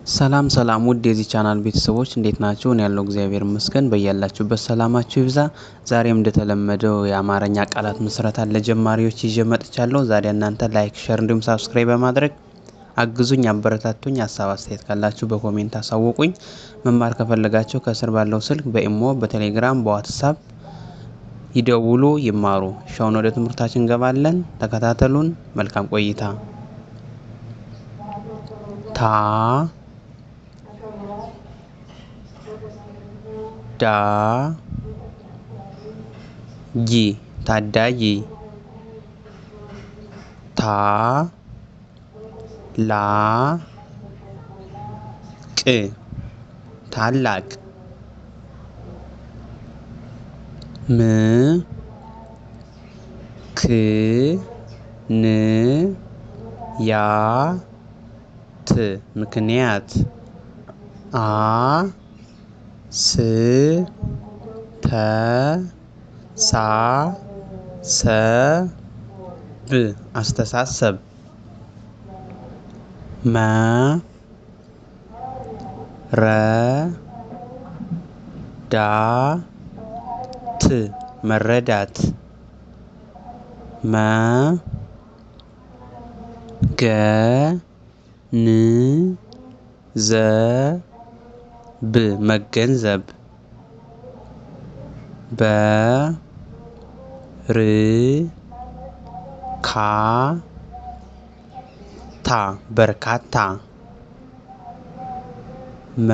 ሰላም ሰላም ውድ የዚህ ቻናል ቤተሰቦች፣ እንዴት ናችሁ? እኔ ያለው እግዚአብሔር ይመስገን። በያላችሁበት ሰላማችሁ ይብዛ። ዛሬም እንደተለመደው የአማርኛ ቃላት ምስረታን ለጀማሪዎች ይዤ መጥቻለሁ። ዛሬ እናንተ like፣ share እንዲሁም subscribe በማድረግ አግዙኝ፣ አበረታቱኝ። ሀሳብ አስተያየት ካላችሁ በ comment አሳውቁኝ። መማር ከፈለጋችሁ ከስር ባለው ስልክ በኢሞ፣ በቴሌግራም፣ በዋትሳፕ ይደውሉ፣ ይማሩ። አሁን ወደ ትምህርታችን እንገባለን። ተከታተሉን። መልካም ቆይታ። ታ ዳ ጊ ታዳጊ፣ ታ ላ ቅ ታላቅ፣ ም ክ ን ያ ት ምክንያት፣ አ ስ ተ ሳ ሰ ብ አስተሳሰብ፣ መ ረ ዳ ት መረዳት፣ መ ገ ን ዘ ብ መገንዘብ፣ በ ር ካ ታ በርካታ፣ መ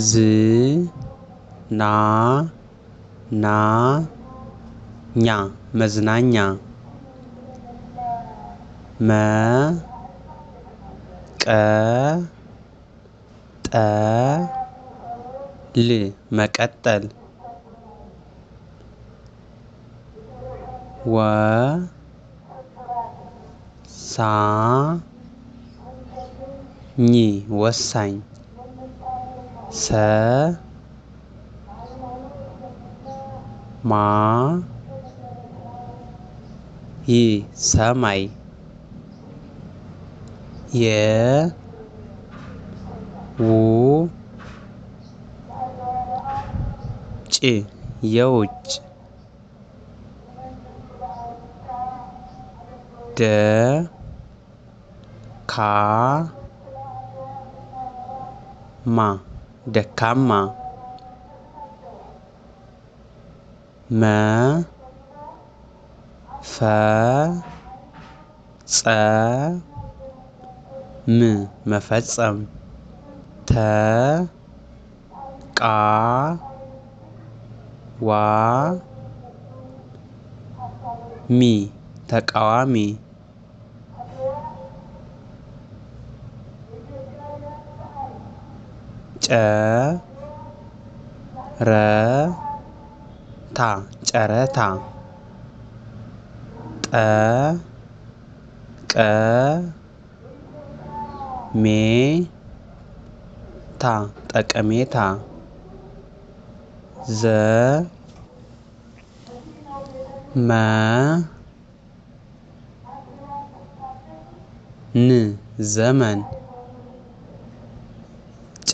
ዝ ና ና ኛ መዝናኛ፣ መ ቀ ጠ ል መቀጠል፣ ወ ሳ ኝ ወሳኝ፣ ሰ ማ ይ ሰማይ፣ የ ው ጭ የውጭ፣ ደ ካ ማ ደካማ፣ መ ፈ ጸ ም መፈጸም፣ ተ ቃ ዋ ሚ ተቃዋሚ፣ ጨ ረ ታ ጨረታ፣ ጠ ቀ ሜ ታ ጠቀሜታ፣ ዘ መ ን ዘመን፣ ጨ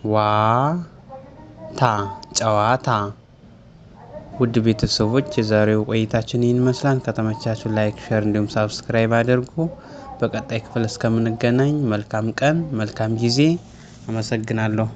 ዋ ታ ጨዋታ። ውድ ቤተሰቦች፣ የዛሬው ቆይታችን ይህን ይመስላል። ከተመቻችሁ like፣ share እንዲሁም subscribe አድርጉ። በቀጣይ ክፍል እስከምንገናኝ መልካም ቀን፣ መልካም ጊዜ። አመሰግናለሁ።